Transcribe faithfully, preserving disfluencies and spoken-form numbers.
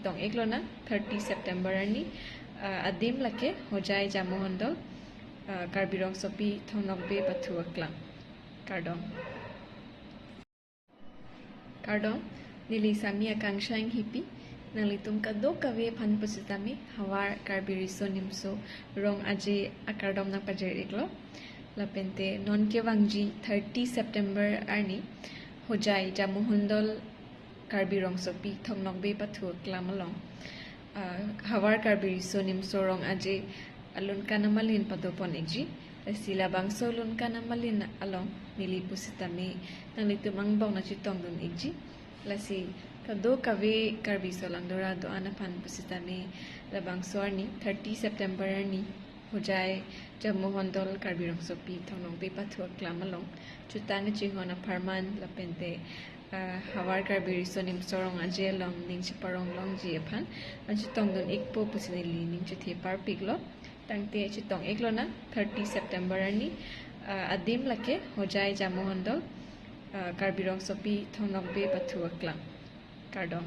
tong-ik lonang, thirty September arni, ah, adim lake Hojai Jamohondol, ah, Karbi Rongsopi Thong Nokbe Pathu Aklam. Kardom. Kardom, neli Sami Akangsha Enghipi, nanglitum kadokave aphan pusitame, Havar Karbi Riso Nimso Rong Aje akardom nangpajir-iklo. Lapente non kevangji thirty September arni, Hojai Jamohondol Karbi Rongsopi Thong Nokbe Pathu Aklam along, ah, Havar Karbi Riso Nimso Rong Aje alunkan amalin padopon-ikji. Lasi labangso alunkan amalin along neli pusitame nanglitum angbong nangchetongdun-ikji. Lasi kadokave Karbi solangdora do-an aphan pusitame, labangso arni, thirty September arni, Hojai Jamohondol Karbi Rongsopi Thong Nokbe Pathu Aklam along chutang chihon apharman lapente, ah, Havar Karbi Riso Nimso Rong Aje along ning cheparong longji aphan nangchetongdun-ikpo pusi neli ning chethe parpiklo. Tangte chetong-ik lonang, thirty September arni, ah, adim lake Hojai Jamohondol, ah, Karbi Rongsopi Thong Nokbe Pathu Aklam. Kardom.